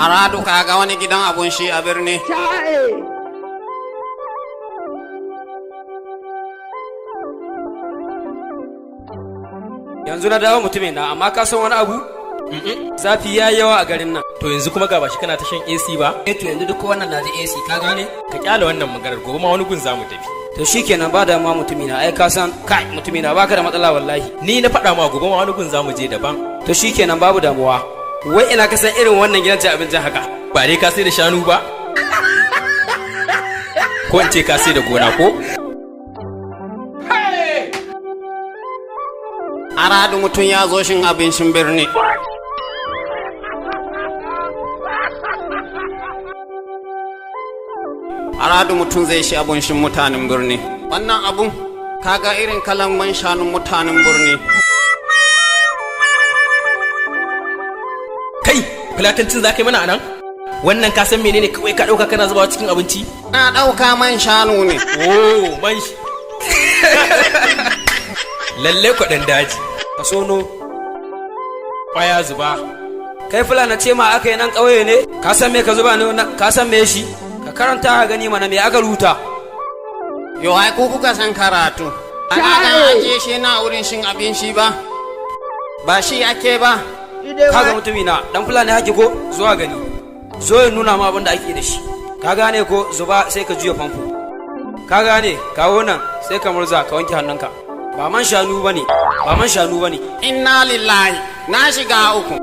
Aradu, ka ga wani gidan abun shi a birni. Yanzu na dawo, mutumin na, amma ka san wani abu? Zafi ya yi yawa a garin nan. To yanzu kuma ga bashi kana ta shan AC ba? Eh, to yanzu duk wannan na ji AC, ka gane? Ka kyale wannan maganar, gobe ma wani gun zamu tafi. To shikenan, ba damuwa, mutumi na. Ai ka san kai, mutumi na, baka da matsala wallahi. Ni na faɗa ma, gobe ma wani gun zamu je daban. To shikenan, babu damuwa. Wai ina ka san irin wannan gidan cin abincin haka? Ba dai ka sai da shanu ba? Ko in ce ka sai da gona ko? Aradu, mutum ya zo shin abincin birni. Aradu, mutum zai shi abincin mutanen birni. Wannan abun kaga irin kalan man shanun mutanen birni. Kai, fulatancin za ka yi mana anan? Wannan ka san menene kawai ka ɗauka kana zubawa cikin abinci? Na ɗauka man shanu ne. Oh, man shi. Lalle kwaɗan daji. Ka sono. Kwaya zuba. Kai fulana ce ma aka yi nan ƙauye ne? Ka san me ka zuba ne wannan? Ka san me shi? Ka karanta ka gani mana, me aka rubuta? Yo ai ku kuka san karatu. Ana ga ajiye shi na wurin shin abinci ba. Ba shi ake ba. Kaga mutumi na, dan fulani haki ko zuwa gani. Zo ya nuna ma abin da ake da shi. Ka gane ko? Zuba, sai ka juya famfo. Ka gane? Kawo nan, sai ka murza, ka wanke hannunka. Ba man shanu bane, ba man shanu bane. Inna lillahi, na shiga uku.